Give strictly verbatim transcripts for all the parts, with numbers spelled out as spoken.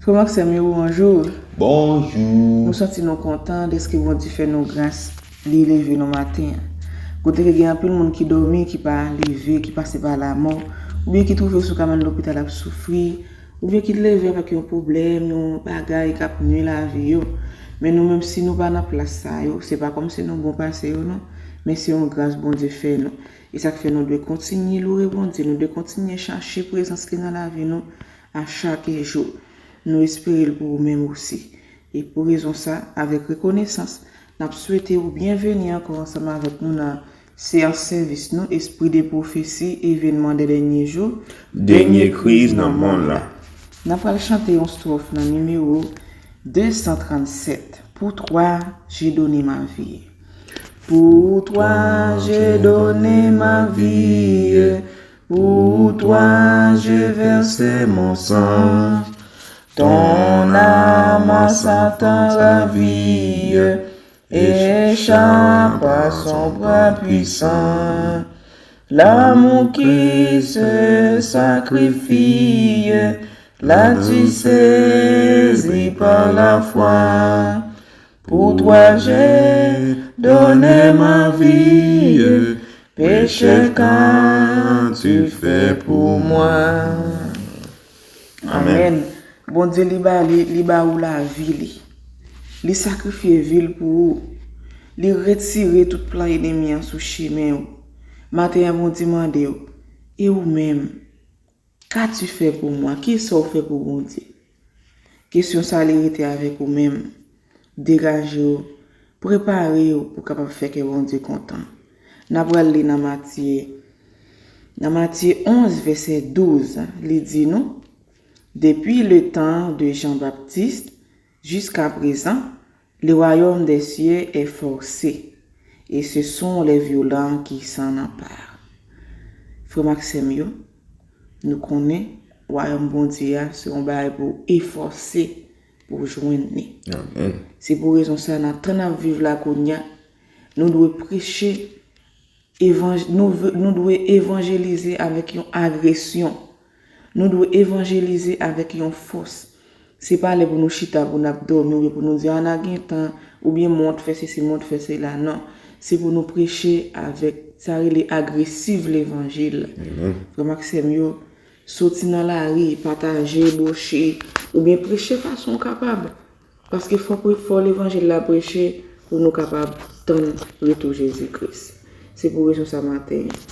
Frè m ak sè m yo, bonjou. Bonjou. Nou santi nou kontan dèske Bondye fè nou gras, li leve nou maten an. Kote ke gen anpil moun ki dòmi, ki pa leve, ki pase pa lamò, oubyen ki twouve yo sou kabann lopital ap soufri, oubyen ki leve avèk yon pwoblèm, yon bagay k ap nwi lavi yo. Men nou menm, si nou pa nan plas sa yo, se pa kòmsi nou bon pase yo non, men se yon gras Bondye fè nou. E sa k fè nou dwe kontinye loure Bondye, nou dwe kontinye chache prezans li nan lavi nou a chak jou. Nou espere l pou ou menm osi. E pou rezon sa, avèk rekonesans, n ap swete ou byenveni ankò ansanm avèk nou nan seyans sèvis nou, Espri de Pwofesi, Evenman dè Dènye Jou, Dènye Kriz nan Monn la. N ap pral chante yon stwòf nan nimewo de san trannsèt, Pour toi, j'ai donné ma vie. Pour toi, j'ai donné ma vie. Pour toi, j'ai versé mon sang. Ton âme à Satan ravie échappe à son bras puissant. L'amour qui se sacrifie l'a-tu saisi par la foi? Pour toi j'ai donné ma vie, pécheur, qu'as-tu fait pour moi? Amèn. Bondye li ba li, li ba ou lavi li. Li sakrifye vi l pou ou. Li retire tout plan enemi an sou chemen ou. Maten an Bondye mande ou, e ou menm? Qu'as-tu fait pour moi? Kisa w fè pou Bondye? Kesyon sa li rete avèk ou menm. Degaje w, prepare w pou w kapab fè kè Bondye kontan. N ap pral li nan Matye, nan Matye onz, vèsè douz, li di nou, Depuis le temps de Jean-Baptiste jusqu'à présent, le royaume des cieux est forcé, et ce sont les violents qui s'en emparent. Frè m ak sè m yo, nou konnen wayòm Bondye a se yon bagay pou efòse pou w jwenn li. Se pou rezon sa nan tan n ap viv la kounye a, nou dwe preche evanj, nou, nou dwe evanjelize avèk yon agresyon. Nou dwe evanjelize avèk yon fòs. Se pa lè pou nou chita, pou n ap dòmi, oubyen pou nou di, a, n a gen tan, oubyen mwen t fè sesi, mwen t fè sela, non. Se pou nou preche avèk, sa rele agresiv levanjil. Frè m ak sè m yo, soti nan lari, pataje, boche, oubyen preche fason w kapab. Paske fòk wi, fò levanjil la preche pou nou kapab tann retou Jezi Kris. Se pou rezon sa maten an,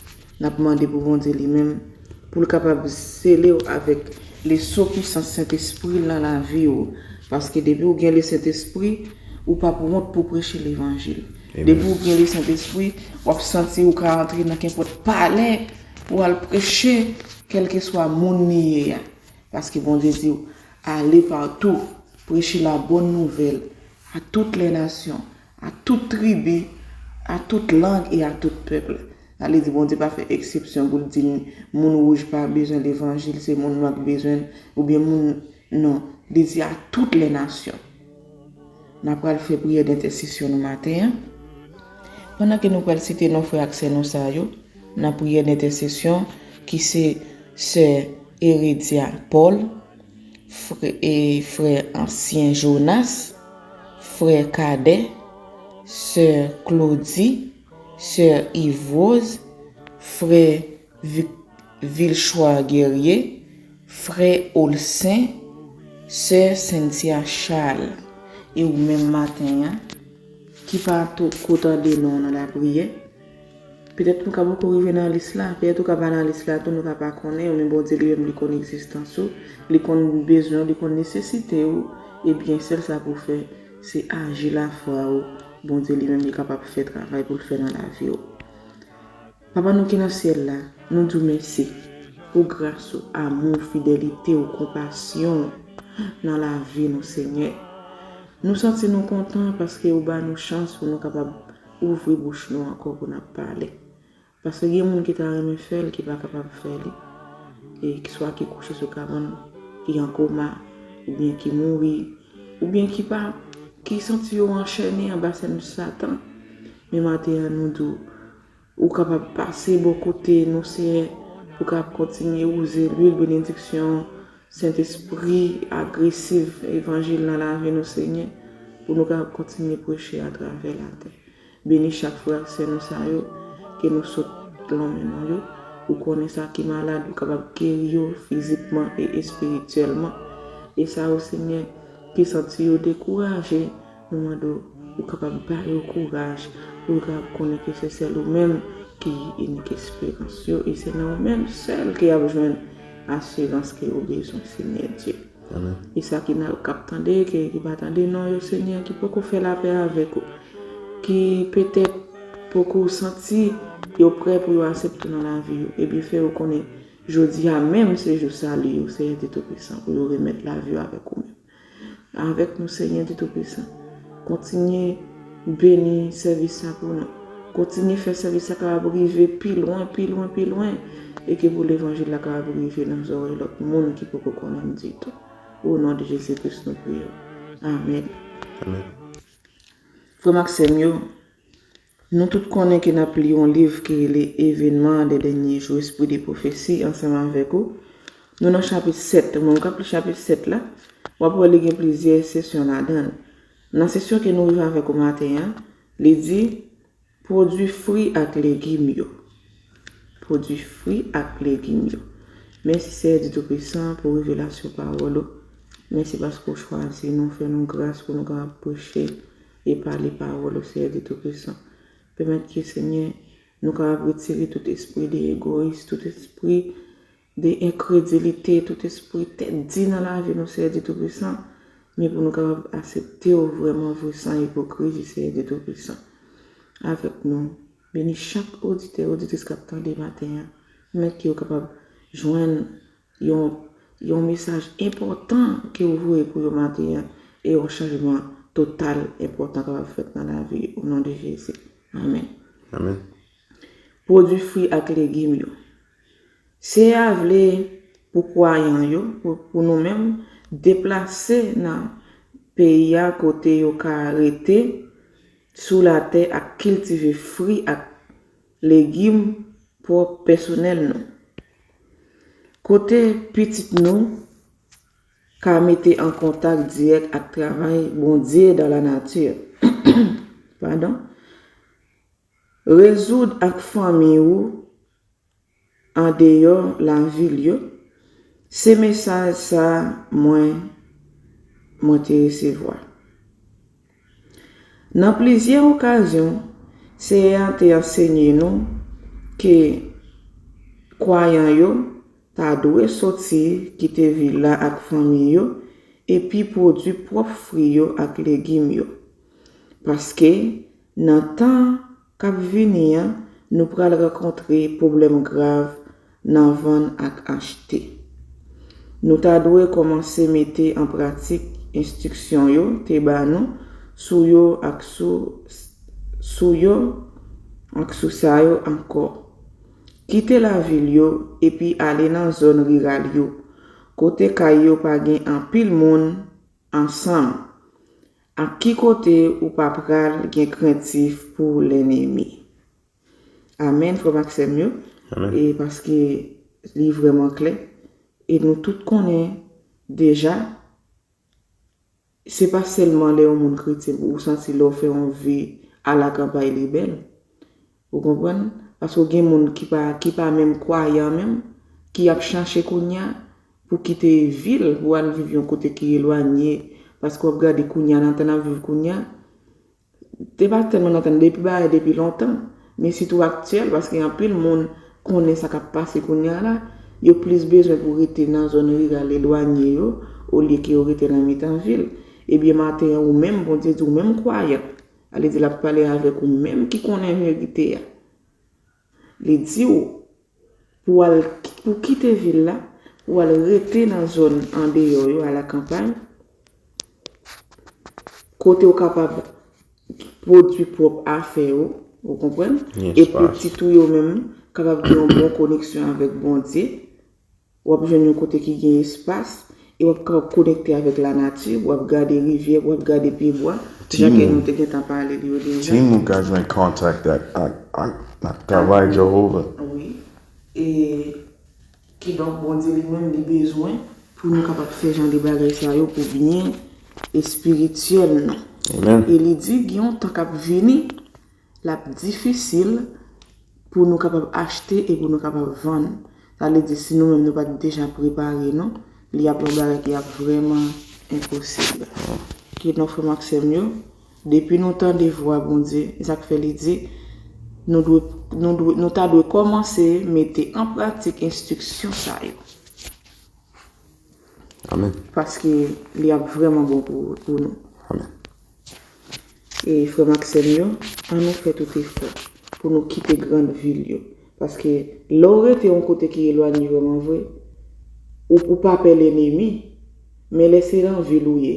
n ap mande pou Bondye li menm, pou l kapab sele w avèk leso pwisans Sentespri l nan lavi w. Paske depi w gen le Sentespri, ou p ap wont pou preche levanjil. Depi w gen le Sentespri, w ap santi w ka antre nan kenpòt palè pou w al preche, kèlkeswa moun li ye a. Paske Bondye di w, allez partout, prêchez la bonne nouvelle à toutes les nations, à toute tribu, à toute langue et à tout peuple. Sa vle di Bondye pa fè eksepsyon pou l di moun wouj pa bezwen levanjil, se moun nwa k bezwen l, oubyen moun, non, li di à toutes les nations. N ap pral fè priyè dentèsesyon nou maten an. Pandan ke nou pral site non frè ak sè nou sa yo, nan priyè dentèsesyon ki se sè Heredia Paul, frè, e frè ansyen Jonas, frè Kadè, sè Claudie, sè Yvrose, frè Vic-, Vilchoir Guerrier, frè Olsen, sè Cynthia Charles, e ou menm maten an, ki pa ko tande non w nan lapriyè. Petèt nou ka poko rive nan lis la, petèt ou ka pa nan lis la tou, nou ka pa konnen w, men Bondye li menm li konn egzistans ou, li konn bezwen w, li konn nesesite w, ebyen sèl sa pou w fè, se aji lafwa w, Bondye li menm li kapab fè travay pou l fè nan lavi w. Papa nou ki nan syèl la, nou di w mèsi pou gras ou, amou, fidelite w, konpasyon w nan lavi nou, Senyè. Nou santi nou kontan paske ou ba nou chans pou nou kapab ouvri bouch nou ankò pou n ap pale. Paske gen moun ki ta renmen fè l, ki pa kapab fè li. E swa ki kouche sou kabann, ki an koma, oubyen ki mouri, oubyen ki pa, ki santi yo anchène anba sèn Satan. Men maten an, nou di w, ou kapab pase bò kote nou, Senyè, pou w kapab kontinye wouze lwil benediksyon Sentespri, agresiv evanjil nan lavi nou, Senyè, pou nou kapab kontinye preche atravè latè. Beni chak frè ak sè nou sa yo, ke nou sot lan men nou yo. Ou konnen sa ki malad, ou kapab geri yo fizikman e espirityèlman. E sa yo, Senyè, ki santi yo dekouraje, nou mande w, ou kapab ba yo kouraj, pou yo kapab konnen ke se sèl ou menm ki inik esperans yo, e se nan ou menm sèl ke y ap jwenn asirans ke yo bezwen, Senyè Dye. Amen. E sa ki nan, k ap tande, ki, ki pa tande non yo, Senyè, ki poko fè lapè avèk ou, ki petèt poko santi yo prè pou yo aksepte nan lavi yo, ebyen fè yo konnen jodi a menm se jou sali yo, Senyè Dye Toupisan, pou yo remèt lavi yo avèk ou menm. Avèk nou, Senyè Dye Toupisan. Kontinye beni sèvis sa pou nou. Kontinye fè sèvis sa kapab rive pi lwen, pi lwen, pi lwen. E ke pou levanjil la kapab rive nan zòrèy lòt moun ki poko konnen ditou. O non de Jezi Kris nou priye. Amen. Amen. Frè m ak sè m yo, nou tout konnen ke n ap li yon liv ki rele Evenman de dènye jou, Esprit de Prophétie, ansanm avèk ou. Nou nan chapit sèt. Mwen, m k ap li chapit sèt la. W ap wè li gen plizyè sesyon ladan l. Nan sesyon ke nou rive avèk ou maten an, li di, pwodui fwi ak legim yo. Pwodui fwi ak legim yo. Mèsi, Seyè Dye Toupisan, pou revelasyon pawòl ou. Mèsi paske w chwazi nou, fè nou gras pou nou kapab preche e pale pawòl ou, Seyè Dye Toupisan. Pèmèt ke, Senyè, nou kapab retire tout espri de egoyis, tout espri de enkredilite, tout espri tèt di nan lavi nou, Seyè Dye Toupisan, men pou nou kapab aksepte w vrèman vre san ipokrizi, Seyè Dye Toupisan. Avèk nou, beni chak oditè, oditris k ap tande maten an, pèmèt ke yo kapab jwenn yon, yon mesaj enpòtan ke w voye pou yo maten an, e yon chanjman total enpòtan kapab fèt nan lavi yo, o non de Jezi. Amen. Amen. Pwodui fwi ak legim yo. Seyè a vle pou kwayan yo, pou, pou nou menm, deplase nan peyi a kote yo ka rete sou latè ak kiltive fwi ak legim pwòp pèsonèl nou. Kote pitit nou ka mete an kontak dirèk ak travay Bondye dans la nature. Padon. Rezoud ak fanmi ou andeyò lavil yo, se mesaj sa mwen, mwen te resevwa. Nan plizyè okazyon, Seyè a te ansenye nou ke kwayan yo ta dwe soti kite vil la ak fanmi yo epi pwodui pwòp fwi yo ak legim yo. Paske, nan tan k ap vini an, nou pral rankontre pwoblèm grav nan vann ak achte. Nou ta dwe kòmanse mete an pratik enstriksyon yo te ba nou sou yo ak sou, sou yo ak sou sa yo ankò. Kite lavil yo epi ale nan zòn riral yo, kote kay yo pa gen anpil moun ansanm, ak ki kote ou pa pral gen krentif pou lènmi. Amèn, frè m ak sè m yo. Amèn. E paske li vrèman klè. E nou tout konnen deja, se pa sèlman lè yon moun kretyen pou ou santi lè w fè yon vi alakanpay li bèl. Ou konprann? Paske gen moun ki pa, ki pa menm kwayan menm, ki ap chache kounye a pou kite vil, pou al viv yon kote ki elwanye. Paske w ap gade kounye a, nan tan n ap viv kounye a, te pa tèlman nan tan, depi bagay depi lontan, men sitou aktyèl, paske anpil moun konnen sa k ap pase kounye a la, yo plis bezwen pou rete nan zòn riral elwanye yo, olye ke yo rete nan mitan vil. Ebyen, maten an, ou menm, Bondye di w menm kwayan, ale di l ap pale avèk ou menm ki konnen verite a. Li di w pou al, pou kite vil la, pou al rete nan zòn andeyò yo, alakanpay, kote w kapab pwodui pwòp afè w, ou konprann? Gen espas. E pitit ou yo menm kapab gen yon bon koneksyon avèk Bondye. W ap jwenn yon kote ki gen espas, e w ap ka konekte avèk lanati, w ap gade rivyè, w ap gade pyebwa, jan ke nou te gentan pale de yo deja. Timoun ka jwenn kontak ak, ak, ak, ak travay Jewova. Wi. E kidonk, Bondye li menm, li bezwen pou nou kapab fè jan de bagay sa yo pou byen espirityèl nou. Amen. E li di gen yon tan k ap vini, l ap difisil pou nou kapab achte e pou nou kapab vann. Sa vle di, si nou menm nou pa t deja prepare nou, li ap yon bagay ki ap vrèman enposib. Ke non, frè m ak sè m yo, depi nou tande vwa Bondye, e sa k fè li di, nou dwe, nou dwe, nou ta dwe kòmanse mete an pratik enstriksyon sa yo. Amen. Paske li ap vrèman bon pou, pou nou. Amen. E frè m ak sè m yo, ann nou fè tout efò pou nou kite grann vil yo. Paske lè w rete yon kote ki elwanye vrèman vre, ou, ou pa pè lènmi. Men lè se nan vil ou ye,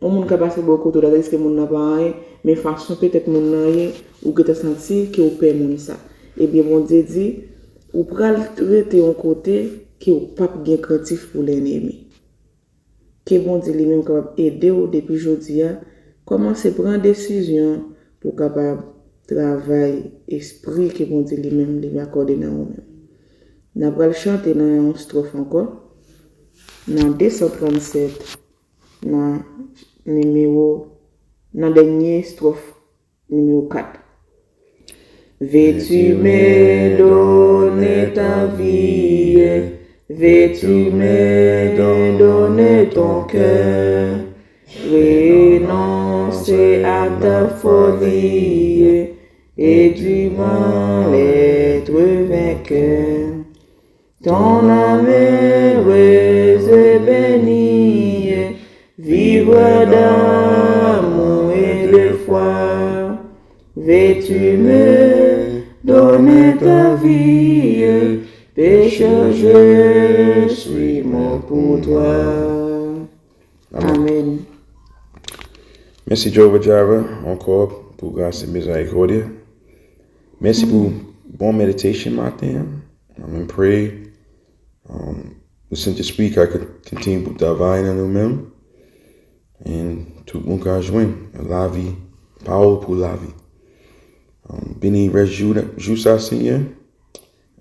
yon moun ka pase bò kote w la, tandiske moun nan pa anyen, men fason petèt moun nan ye, ou gentan santi ke w pè moun sa. Ebyen, Bondye di, ou pral rete yon kote ke w p ap gen krentif pou lènmi. Ke Bondye li menm kapab ede w depi jodi a, kòmanse pran desizyon pou w kapab travay espri ke Bondye li menm li akòde nan ou menm. N ap pral chante nan yon estwòf ankò, nan de san trannsèt, nan nimewo, nan dènye estwòf, nimewo kat. Veux-tu me donner ta vie? Veux-tu me donner ton cœur? Renoncer à ta folie et du mal être vainqueur. Ton âme heureuse et bénie vivra d'amour et de foi. Veux-tu me donner ta vie? Pécheur, je suis mort pour toi. Amen. Mèsi Jehovah Jireh ankò pou gras e mizerikòd. Mèsi pou bon meditation maten an. Amen. Pray. Um, le Sentespri ka kontinye pou travay nan nou menm. And tout moun ka jwenn lavi, pawòl pou lavi. Um, beni rès jou, jou sa, Senyè.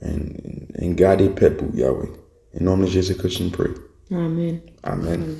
And, and gade pèp ou, Yahweh. In nom de Jésus Christ, we pray. Amen. Amen. Amen.